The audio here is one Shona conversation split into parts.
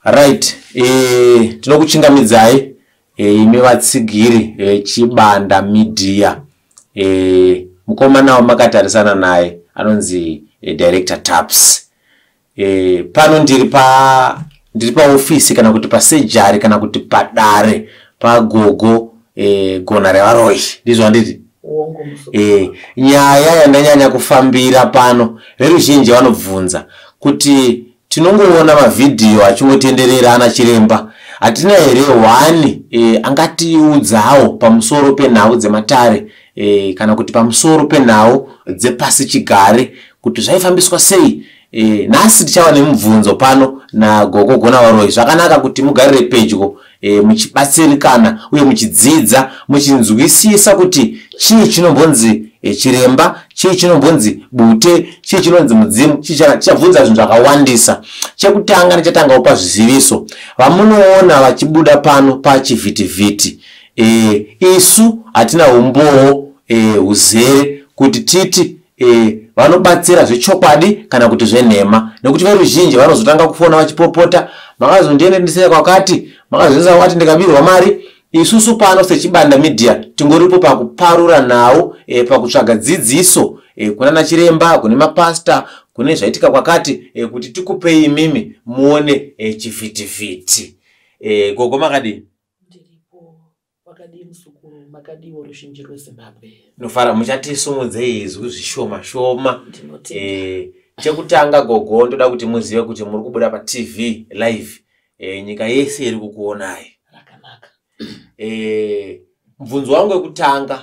Right, tinokuchingamidzai imi vatsigiri veChibanda Media. Mukomana wamakatarisana naye anonzi Director Taps. Pano ndiri paofisi kana kuti pasejari kana kuti padare pagogo Gona reVaroyi, ndizvo handiti? Nyaya yandanyanya kufambira pano, veruzhinji vanobvunza kuti tinongoona mavhidhiyo achingotenderera ana chiremba, hatina here hwani angatiudzawo pamusoro penhau dzematare kana kuti pamusoro penhau dzepasi chigare kuti zvaifambiswa sei? Nhasi tichava nemubvunzo pano nagogo Gona Varoyi. Zvakanaka kuti mugarire pedyo muchibatsirikana uye muchidzidza, muchinzwisisa kuti chii chinombonzi chiremba, chii chinombonzi bute, chii chinonzi mudzimu. Tichabvunza zvinhu zvakawandisa. Chekutanga, ndichatangawo pazviziviso. Vamunoona vachibuda pano pachivhitivhiti, isu hatina umbowo huzere kuti titi vanobatsira zvechokwadi kana kuti zvenhema, nekuti veruzhinji vanozotanga kufona vachipopota, "Makazondiendesera kwakati, makazoendesa kwakati, ndikabirwa mari." Isusu pano seChibanda Media tingoripo pakuparura nhau, pakutsvaga dzidziso kuna nachiremba, kune mapasta, kune zvaitika kwakati, kuti tikupei imimi muone chivhitivhiti. Gogo, makadii? Ndiripo, wakadii muzukuru? Makadiwo ruzhinji rweZimbabwe? Nofara. Muchatisumudzei izwi zvishoma shoma. Ndinotenda. Chekutanga gogo, ndoda kuti muzive kuti muri kubuda paTV live, nyika yese iri kukuonai. Rakanaka. Mubvunzo wangu wekutanga,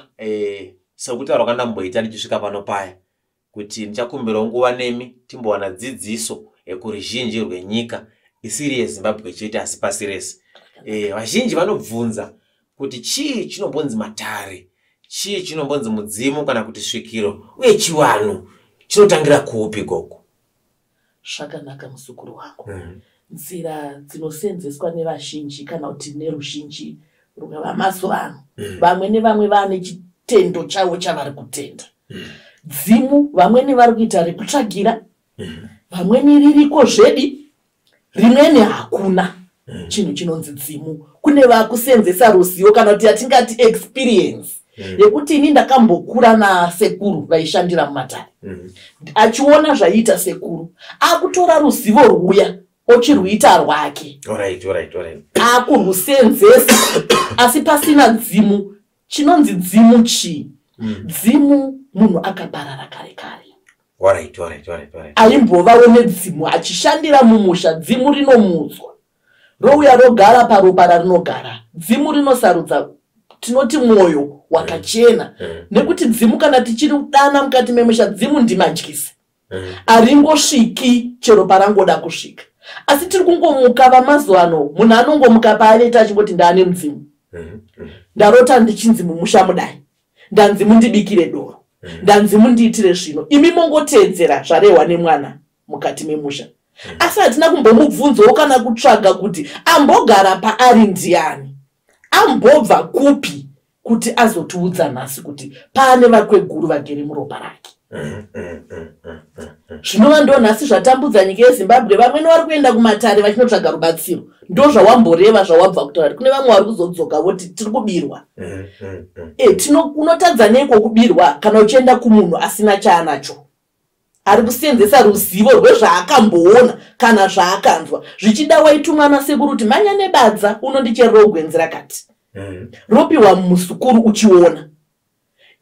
sekutaura kwandamboita ndichisvika pano paya, kuti ndichakumbirawo nguva nemi timbowana dzidziso kuruzhinji rwenyika isiri yeZimbabwe chete asi pasi rese. Vazhinji vanobvunza kuti chii chinombonzi matare, chii chinombonzi mudzimu kana kuti svikiro, uye chivanhu chinotangira kupi, gogo? Zvakanaka, muzukuru wangu. Nzira dzinosenzeswa nevazhinji kana kuti neruzhinji rwevamazuva ano, vamwe nevamwe vaane chitendo chavo chavari kutenda. Dzimu, vamweni vari kuita rekutsvagira, vamweni ririko zvedi, rimweni hakuna chinhu chinonzi dzimu. Kune vakusenzesa ruzivo kana kuti yatingati experience yekuti ini ndakambokura nasekuru vaishandira mumatare. Achiona zvaiita sekuru, akutora ruzivo rwuya ochirwuita rwake, akurwusenzesa asi pasina dzimu. Chinonzi dzimu chii? Dzimu munhu akaparara kare kare, aimbovawo nedzimu achishandira mumusha. Dzimu rinomutswa, rouya rogara paropa rarinogara. Dzimu rinosarudza tinoti mwoyo wakachena, nekuti dzimu kana tichiri kudana mukati memusha, dzimu ndimadyisi, haringosviki chero parangoda kusvika. Asi tiri kungomuka vamazuva ano, munhu anongomuka paaveta achingoti, "Ndaane mudzimu, ndarota ndichinzi mumusha mudai, ndanzi mundibikire doro, ndanzi mundiitire zvino." Imi mongoteedzera zvarehwa nemwana mukati memusha, asi hatina kumbomubvunzawo kana kutsvaga kuti ambogara paari ndiani, ambobva kupi, kuti azotiudza nhasi kuti paane vakweguru vagere muropa rake. Zvinova ndo nhasi zvatambudza nyika yeZimbabwe. Vamweni vari kuenda kumatare vachinotsvaga rubatsiro. Ndo zvawamboreva, zvawabva kutaura, kune vamwe vari kuzodzoka voti tiri kubirwa. Unotadza neiko kubirwa kana uchienda kumunhu asina chaanacho, ari kusenzesa ruzivo rwezvaakamboona kana zvaakanzwa? Zvichida waitumwa nasekuru kuti, "Manya nebadza unondichererawo gwenzi rakati," ropiwa muzukuru uchiona.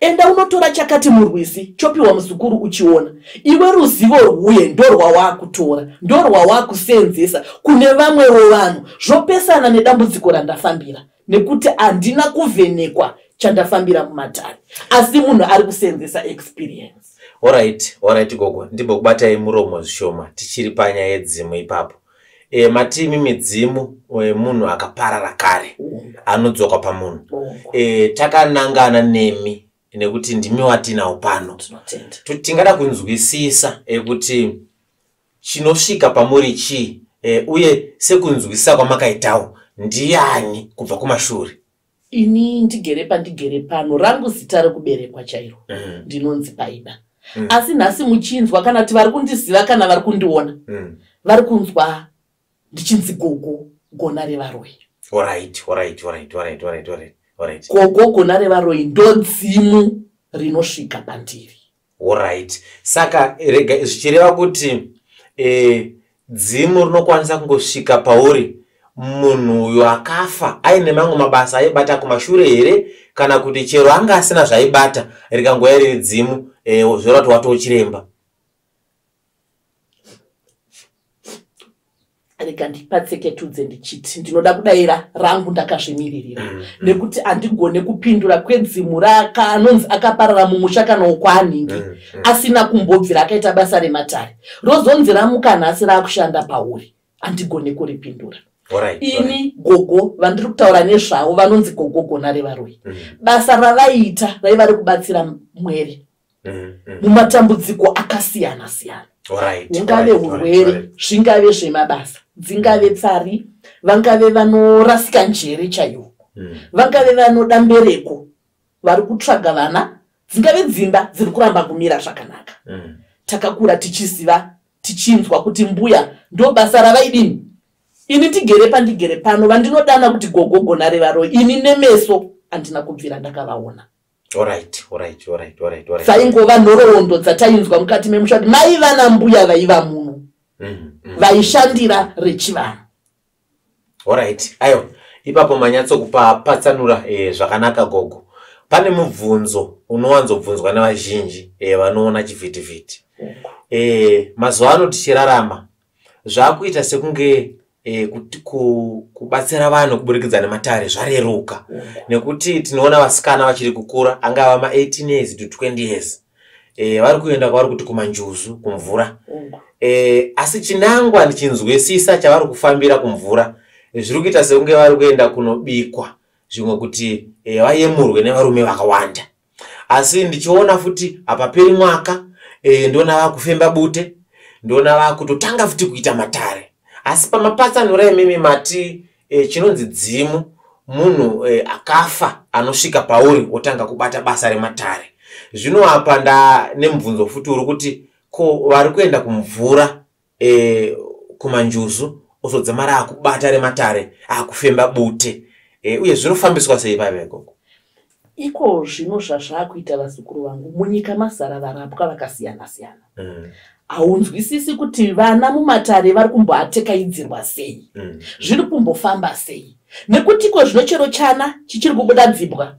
"Enda unotora chakati murwizi," chopiwa muzukuru uchiona. Iwe ruzivo rwuye ndorwawakutora, ndorwawakusenzesa kune vamwewo vanhu, zvopesana nedambudziko randafambira, nekuti handina kuvhenekwa chandafambira mumatare, asi munhu ari kusenzesa experience. Alright gogo, ndimbokubatai muromo zvishoma tichiri panyaya yedzimu ipapo. Mati imi midzimu, munhu akaparara kare anodzoka pamunhu. Takanangana nemi nekuti ndimi watinawo pano. Tinotenda. Tingada kunzwisisa kuti chinosvika pamuri chii, uye sekunzwisisa kwamakaitawo, ndiani kubva kumashure? Ini ndigere pandigere pano, rangu zita rekuberekwa chairo ndinonzi Paida. Asi nhasi muchinzwa kana kuti vari kundiziva kana vari kundiona, vari kunzwa. Ndichinzi Gogo Gona Revaroyi. Alright, alright, alright, alright, alright, alright, alright. Gogo Gona Revaroyi ndodzimu rinosvika pandiri. Alright. Saka rega zvichireva kuti dzimu rinokwanisa kungosvika pauri munhu uyo akafa aine mamwe mabasa aibata kumashure here, kana kuti chero anga asina zvaibata rikangouya riri dzimu zvoreva kuti watoo chiremba? Rega ndipatseketudze ndichiti ndinoda kudayira rangu ndakazvimiririra, nekuti handigone kupindura kwedzimu raka anonzi akaparara mumusha kana wokwaanhingi asina kumbobvira akaita basa rematare, rozonzi ramuka nhasi raakushanda pauri, handigone kuripindura. Ini gogo vandiri kutaura nezvavo vanonzi Gogo Gona Revaroyi. Basa ravaiita raiva rekubatsira mwere mumatambudziko akasiyana siyana, hungave urwere, zvingave zvemabasa, dzingave tsari, vangave vanorasika njere chaiwo, vangave vanoda mbereko, vari kutsvaga vana, dzingave dzimba dziri kuramba kumira zvakanaka. Takakura tichiziva, tichinzwa kuti mbuya ndo basa ravaidini. Ini tigere pandigere pano, vandinodana kuti Gogo Gona Revaroyi, ini nemeso handina kubvira ndakavaona. Dzaingova nhoroondo dzatainzwa mukati memusha kuti maiva nambuya vaiva muno vaishandira rechivanhu. Alright, ayo ipapo manyatsokupatsanura zvakanaka gogo. Pane mubvunzo unowanzobvunzwa nevazhinji vanoona chivhitivhiti. Mazuva ano tichirarama zvakuita sekunge kubatsira vanhu kuburikidza nematare zvareruka, nekuti tinoona vasikana vachiri kukura, angava ma18 years to 20 years, vari kuenda kwavari kuti kumanjuzu, kumvura. Asi chinangwa ndichinzwisisa chavari kufambira kumvura, zviri kuita sekunge vari kuenda kunobikwa zvimwe kuti vayemurwe nevarume vakawanda. Asi ndichiona futi hapaperi mwaka, ndoona vakufemba bute, ndoona vakutotanga futi kuita matare. Asi pamapatsanura imimi mati chinonzi dzimu munhu akafa anosvika pauri otanga kubata basa rematare. Zvino apa nda nemubvunzo futi uri kuti ko vari kuenda kumvura kumanjuzu ozodzamara akubata rematare, akufemba bute, uye zvinofambiswa sei paiva ikoko? Iko zvino zvazvaakuita, vazukuru vangu, munyika mazara varapwa vakasiyana siyana. Haunzwisisi kuti vana mumatare vari kumboatekaidzirwa sei, zviri kumbofamba sei, nekuti iko zvino chero chana chichiri kubuda dzibwa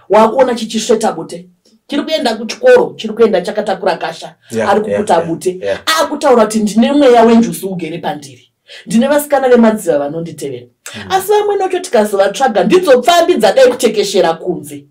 wakuona chichisveta bute, chiri kuenda kuchikoro, chiri kuenda chakatakura kasha, ari kuputa bute, akutaura kuti ndine mweya wenjuzu ugere pandiri, ndine vasikana vemadziva vanonditevera. Asi vamwe vacho tikazovatsvaga ndidzo pfambi dzadai kutekeshera kunze,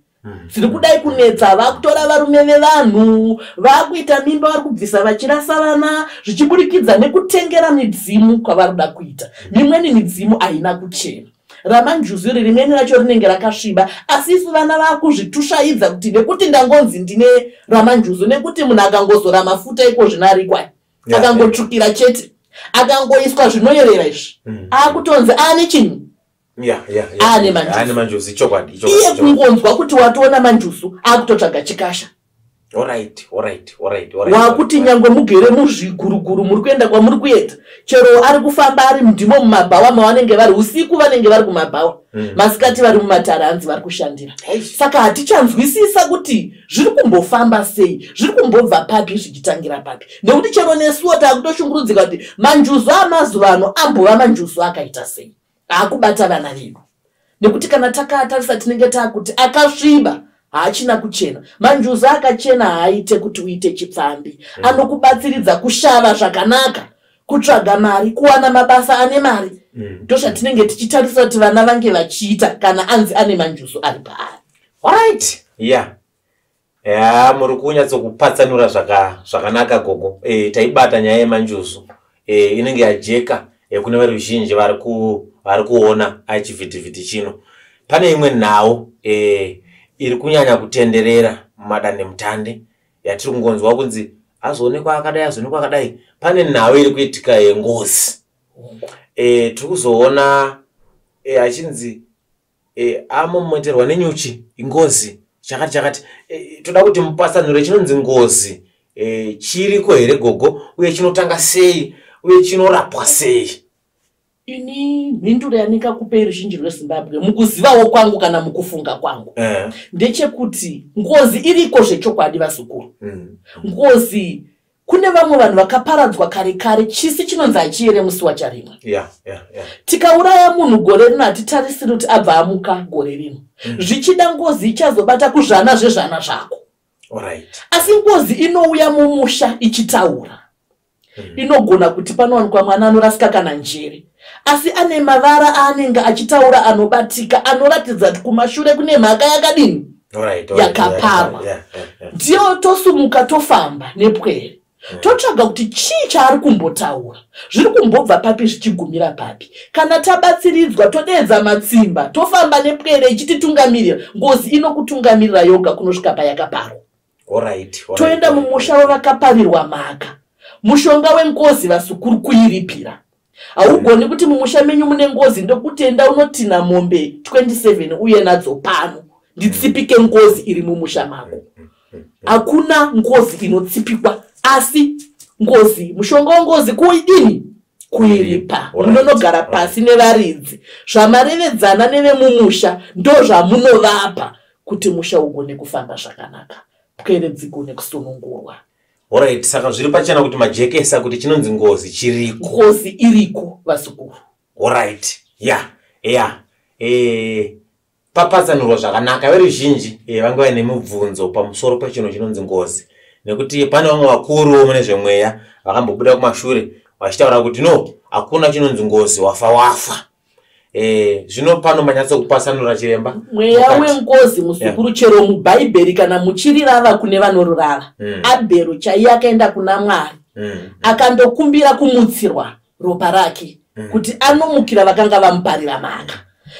dziri kudai kunetsa, vakutora varume vevanhu, vakuita mimba, vari kubvisa vachirasa vana, zvichiburikidza nekutengera midzimu kwavari kuda kuita. Mimweni midzimu haina kuchena, ramanjuzu iri rimweni racho rinenge rakasviba, asi isu vana vakuzvitusvaidza kuti nekuti ndangonzi ndine ramanjuzu, nekuti munhu akangozora mafuta iko zvino arikwa, akangotsvukira chete, akangoiswa zvinoyerera izvi, akutonzi aane chinhu. Aane manjuzu. Ane manjuzu, chokwadi. Iye kungonzwa kuti watoona manjuzu, akutotsvaga chikasha. Wakuti nyangwe mugere muzviguruguru, muri kuenda kwamuri kuenda, chero ari kufamba ari ndimo mumabhawa mavanenge vari usiku, vanenge vari kumabhawa, masikati vari mumatare, hanzi vari kushandira. Saka hatichanzwisisa kuti zviri kumbofamba sei, zviri kumbobva papi, zvichitangira papi, nekuti chero nesuwo taakutoshungurudzika kuti manjuzu amazuva ano ambova manjuzu akaita sei akubata vana vedu, nekuti kana takatarisa tinenge taakuti akasviba, haachina kuchena. Manjuzu akachena haaite kuti uite chipfambi. Anokubatsiridza kushava zvakanaka, kutsvaga mari, kuwana mabasa ane mari. Ndozvatinenge tichitarisa kuti vana vange vachiita kana anzi ane manjuzu ari paari. Alright, yeah, ya, muri kunyatsokupatsanura zvakanaka gogo. Taibata nyaya yemanjuzu, inenge yajeka kune veruzhinji vari kuona achivhitivhiti chino. Pane imwe nhau iri kunyanya kutenderera mumadandemutande yatiri kungonzwa kunzi azoonekwa akadai, azoonekwa akadai. Pane nhau iri kuitika yengozi. Tiri kuzoona achinzi amomoterwa nenyuchi, ingozi chakati chakati. Toda kuti mupatsanure chinonzi ngozi. Chiriko here gogo, uye chinotanga sei, uye chinorapwa sei? Ini mhinduro yandingakupei ruzhinji rweZimbabwe mukuzivawo kwangu kana mukufunga kwangu ndechekuti ngozi iriko zvechokwadi, vazukuru. Ngozi kune vamwe vanhu vakaparadzwa kare kare, chisi chinonzi hachiyere musi wacharimwa. Tikauraya munhu gore rino, hatitarisiri kuti abva amuka gore rino. Zvichida ngozi ichazobata kuzvana zvezvana zvako. Asi ngozi inouya mumusha ichitaura. Inogona kuti panowanikwa mwana anorasika kana njere, asi ane mavara aanenge achitaura anobatika, anoratidza kuti kumashure kune mhaka yakadini, yakaparwa. Ndiyo tosumuka tofamba nepwere, totsvaga kuti chii chaari kumbotaura, zviri kumbobva papi, zvichigumira papi. Kana tabatsiridzwa, todeedza matsimba, tofamba nepwere ichititungamirira. Ngozi inokutungamirira yoga kunosvika payakaparwa. Toenda mumusha wavakaparirwa mhaka. Mushonga wengozi, vasukuru, kuiripira. Haugoni kuti mumusha menyu mune ngozi, ndokutenda unotina mombe 27 uye nadzo pano nditsipike ngozi iri mumusha mako. Hakuna ngozi inotsipikwa, asi ngozi, mushonga wengozi kuidini? Kuiripa. Munonogara pasi nevaridzi, zvamarevedzana nevemumusha ndo zvamunovapa kuti musha ugone kufamba zvakanaka, pwere dzigone kusunungurwa. Alright, saka zviri pachena kuti majekesa kuti chinonzi ngozi chiriko. Ngozi iriko, vazukuru. Alright, ya, papatsanurwa zvakanaka. Veruzhinji vange vaine mubvunzo pamusoro pechinhu chinonzi ngozi, nekuti pane vamwe vakuruwo mune zvemweya vakambobuda kumashure vachitaura kuti no, hakuna chinonzi ngozi, wafa wafa. Zvino pano manyatsokupatsanura, chiremba. Mweya wengozi, muzukuru, chero mubhaibheri kana muchirirava kune vanorurava, Abhero chaiye akaenda kuna Mwari akandokumbira kumutsirwa ropa rake kuti anomukira vakanga vamuparira mhaka.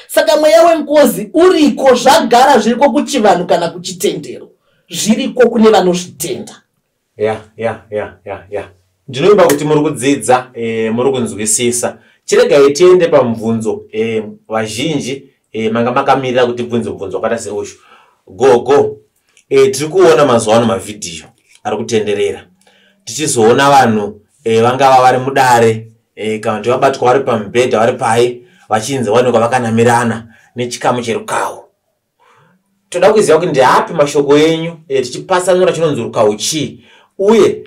Saka mweya wengozi uriko, zvagara zviriko kuchivanhu kana kuchitendero, zviriko kune vanozvitenda. Ya, ndinovimba kuti muri kudzidza, muri kunzwisisa. Chiregai tiende pamubvunzo. Vazhinji manga makamirira kuti bvunze mubvunzo wakaita seuyu. Gogo, tiri kuona mazuva ano mavhidhiyo ari kutenderera, tichizoona vanhu vangava vari mudare kana kuti vabatwa vari pamubhedha, vari pai, vachinzi vaonekwa vakanamirana nechikamu cherukawo. Toda kuziva kuti ndeapi mashoko enyu, tichipatsanura chinonzi rukawo chii, uye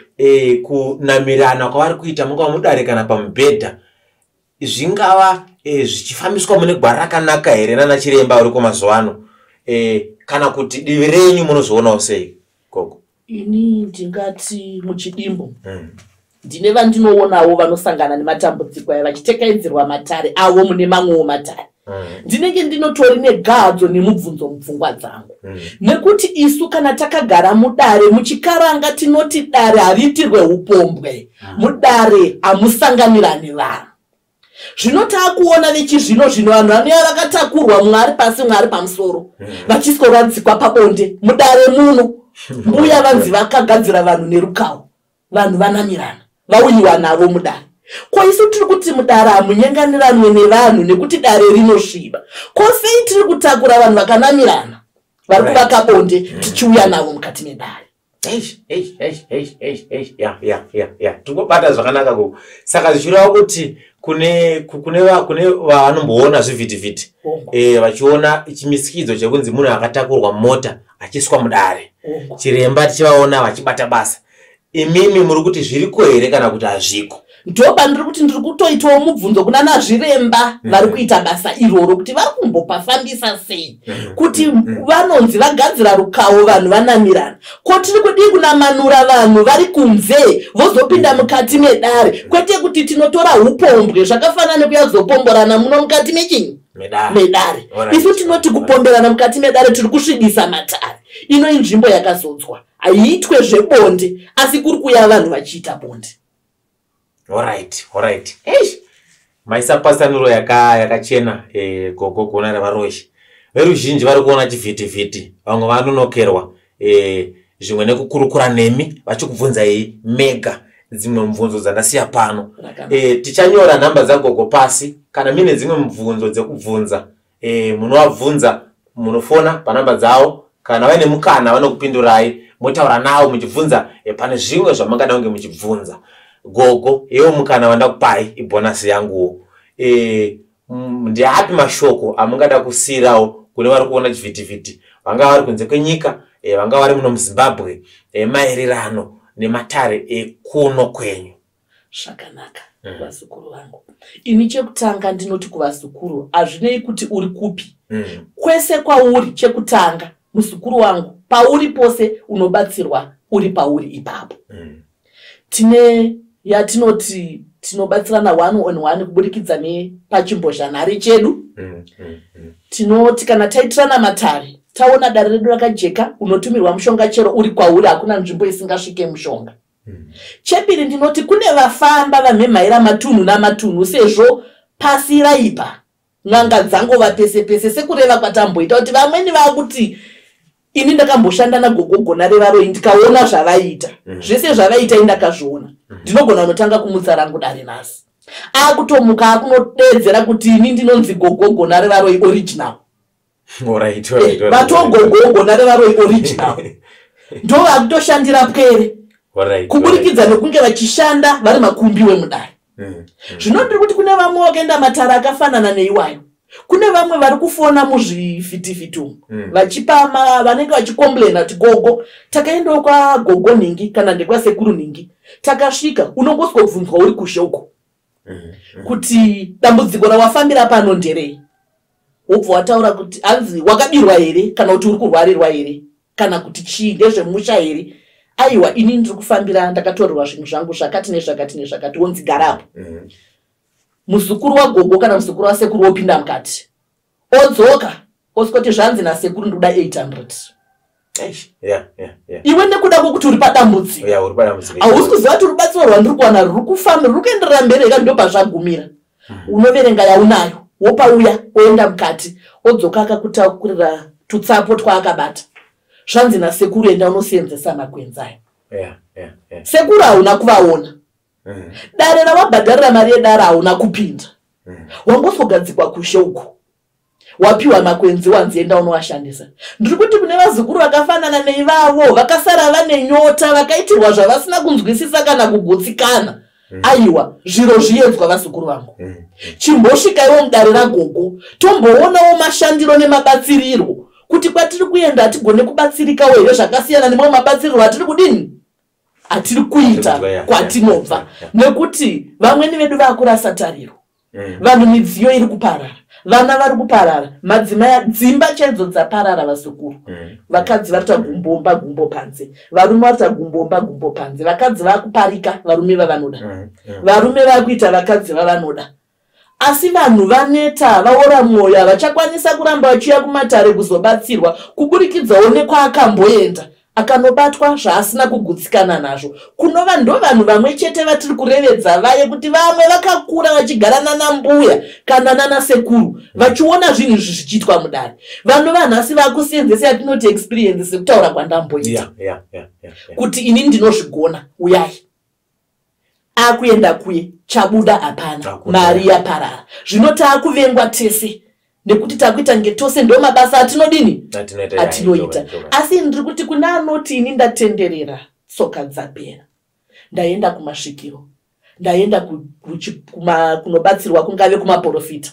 kunamirana kwavari kuita, mungava mudare kana pamubhedha, zvingava zvichifambiswa mune gwara rakanaka here nana chiremba uriko mazuva ano, kana kuti divi renyu munozvionawo sei, gogo? Ini ndingati muchidimbu, ndine vandinoonawo vanosangana nematambudziko aya vachitekaidzirwa matare avo mune mamwewo matare. Ndinenge ndinotori negadzo nemubvunzo mupfungwa dzangu, nekuti isu kana takagara mudare, muchikaranga tinoti dare hariitirwe upombwe, mudare hamusanganirani vanhu. Zvino taakuona vechizvino zvino, vanhu vanouya vakatakurwa, mumwe ari pasi, mumwe ari pamusoro, vachisworadzikwa pabonde mudare muno. Mbuya vanzi vakagadzira vanhu nerukawo, vanhu vanamirana, vauyiwa navo mudare. Ko isu tiri kuti mudare hamunyenganiranwe nevanhu nekuti dare rinosviba. Ko sei tiri kutakura vanhu vakanamirana vari kuvaka bonde tichiuya navo mukati medare? Eish, eish, eish, eish, eish, eish. Ya, tingobata zvakanaka gogo. Saka zvichireva kuti kune vanomboona zvivhitivhiti, vachiona chimisikidzo chekunzi munhu akatakurwa mota achiiswa mudare, chiremba tichivaona vachibata basa, imimi muri kuti zviriko here kana kuti hazviko? Ndopandiri kuti ndiri kutoitawo mubvunzo kuna nazviremba vari kuita basa iroro kuti vari kumbopafambisa sei kuti vanonzi vagadzira rukawo, vanhu vanamirana. Ko tiri kudii kunamanura vanhu vari kunze vozopinda mukati medare? Kwete kuti tinotora upombwe, zvakafanana nekuyazopomborana muno mukati mechinyi? Medare. Medare. Isu tinoti kupomberana mukati medare tiri kusvibisa matare. Ino inzvimbo yakazodzwa, haiitwe zvebonde, asi kuri kuya vanhu vachiita bonde. Alright, eish, maisa patsanuro yakachena, gogo gona revaroshi. Veruzhinji vari kuona chivhitivhiti, vamwe vanonokerwa zvimwe nekukurukura nemi vachikubvunzai mega dzimwe mubvunzo dzandasiya pano. Tichanyora nhamba dzagogo pasi. Kana mine dzimwe mubvunzo dzekubvunza, munovabvunza, munofona panhamba dzavo. Kana vaine mukana vanokupindurai, motaura navo muchibvunza pane zvimwe zvamangada kunge muchibvunza. Gogo, yewo mukana wandakupai, ibhonasi yanguwo. Ndeapi mashoko amungada kusiirawo kune vari kuona chivhitivhiti, vangava vari kunze kwenyika, vangava vari muno muZimbabwe, maererano nematare ekuno kwenyu? Zvakanaka, vazukuru vangu. Ini chekutanga ndinoti kuvazukuru, hazvinei kuti uri kupi, kwese kwauri, chekutanga muzukuru wangu, pauri pose unobatsirwa uri pauri ipapo. Tine yatinoti tinobatsirana one on one kuburikidza nepachimbozhanhare chedu. Tinoti kana taitirana matare, taona dare redu rakajeka, unotumirwa mushonga chero uri kwauri, hakuna nzvimbo isingasvike mushonga. Chepiri, ndinoti kune vafamba vamhemhaira matunhu namatunhu, sezvo pasi raipa, n'anga dzangova pese pese, sekureva kwatamboita kuti vamweni vakuti ini ndakamboshanda nagogo Revaroi, ndikaona zvavaiita, zvese zvavaiita indakazviona, ndinogona kunotanga kumutsa rangu dare nhasi. Akutomuka akunodedzera kuti ini ndinonzi Gogo Revaroi original. Vatogogo Revaroi original ndo vakutoshandira pwere kuburikidza nekunge vachishanda vari makumbi wemudare. Zvino ndiri kuti kune vamwe vakaenda matare akafanana neiwayo, kune vamwe vari kufona muzvivhitivhiti umu, vachipa vanenge vachicomplaina kuti, "Gogo, takaendawo kwagogo nhingi kana ndekwasekuru nhingi, takasvika unongoswobvunzwa uri kushe uko kuti dambudziko rawafambira pano nderei?" Wobva wataura kuti hanzi wakabirwa here, kana kuti uri kurwarirwa here, kana kuti chii, ndezvemusha here? "Aiwa, ini ndiri kufambira, ndakatorerwa zvinhu zvangu zvakati nezvakati nezvakati." Wonzi garapo. Muzukuru wagogo kana muzukuru wasekuru wopinda mukati, odzoka oswoti, "Zvanzi nasekuru ndikuda 800." Eish, yeah. Iwe nekuda kwokuti uri padambudziko, Yeah, uri padambudziko. hausi kuziva kuti rubatsiro rwandiri kuwana ruri kufamba, ruri kuenderera mberi eka ndo pazvagumira. Unoverenga yaunayo, wopauya, oenda mukati, odzoka akakutakurira tutsapo twaakabata. "Zvanzi nasekuru enda unosenzesa makwenzi ayo." Sekuru hauna kuvaona. Dare rawabhadharira mari yedare hauna kupinda. Wangosogadzikwa kushe uku, wapiwa makwenzi, wanzi enda unoashandisa. Ndiri kuti kune vazukuru vakafanana neivavo vakasara vane nyota, vakaitirwa zvavasina kunzwisisa kana kugutsikana, aiwa, zviro zviedzwa, vazukuru vangu. Chimbosvikaiwo mudare ragogo, tomboonawo mashandiro nemabatsirirwo, kuti kwatiri kuenda hatigone kubatsirikawo here zvakasiyana nemamwe mabatsirirwo atiri kudini, atiri kuita kwatinobva. Nekuti vamweni vedu vakurasa tariro. Vanhu, midziyo iri kuparara, vana vari kuparara, madzimai, dzimba chaidzo dzaparara, vazukuru. Vakadzi vari kuita gumbomba gumbo panze, varume vari kuita gumbomba gumbo panze, vakadzi vakuparika varume vavanoda, varume vakuita vakadzi vavanoda. Asi vanhu vaneta, vaora mwoyo, havachakwanisa kuramba vachiuya kumatare kuzobatsirwa, kuburikidzawo nekwaakamboenda akanobatwa zvaasina kugutsikana nazvo, kunova ndo vanhu vamwe chete vatiri kurevedza vaye, kuti vamwe vakakura vachigara nana mbuya kana nana sekuru, vachiona zvinhu izvi zvichiitwa mudare. Vanhu vanhasi vakusenzesa yatinoti experience, sekutaura kwandamboita, kuti ini ndinozvigona, uyai. Akuenda kuye, chabuda hapana. Hakuna. Mari yaparara. Zvino taakuvengwa tese nekuti takuita nge tose ndo mabasa atinodini, Atinoita, yeah, atinoita. itoka. Asi ndiri kuti kune anoti ini ndatenderera, tsoka dzapera, ndaenda kumasvikiro, ndaenda kunobatsirwa, kungave kumaprofita,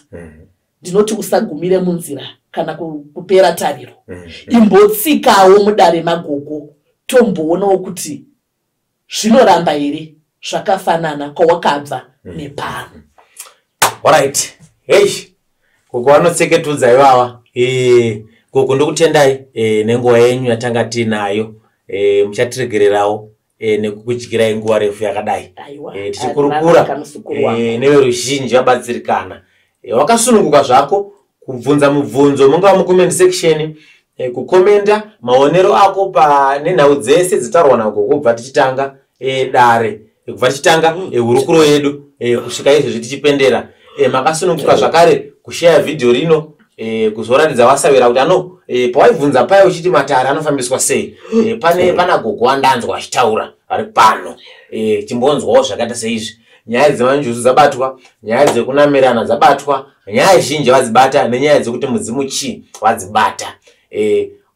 ndinoti usagumire munzira kana kupera tariro. Imbotsikawo mudare magogo, tomboonawo kuti zvinoramba here zvakafanana kwawakabva nepano. Alright, hey, gogo vanotseketudza ivava. Gogo, ndokutendai nenguva yenyu yatanga tiinayo. Muchatiregererawo nekukudyirai nguva refu yakadai. Aiwa, Tichikurukura akanaka, muzukuru wangu. Neveruzhinji vabatsirikana. Wakasununguka zvako kubvunza mubvunzo, mungava mucomment section, kukomenda maonero ako pane nhau dzese dzitaurwa nagogo kubva tichitanga dare, kubva tichitanga hurukuro yedu kusvika izvezvi tichipendera. Makasununguka zvakare kusheya vhidhiyo rino, kuzoratidza vasavera kuti ano pawaibvunza paya uchiti matare anofambiswa sei, pane pana gogo wandanzwa achitaura vari pano, chimbonzwawo zvakaita seizvi. Nyaya dzemanjuzu dzabatwa, nyaya dzekunamirana dzabatwa, nyaya zhinji vadzibata, nenyaya dzekuti mudzimu chii vadzibata.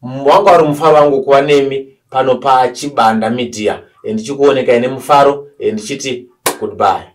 Wanga uri mufaro wangu kuva nemi pano paChibanda Media, ndichikuonekai nemufaro, ndichiti goodbye.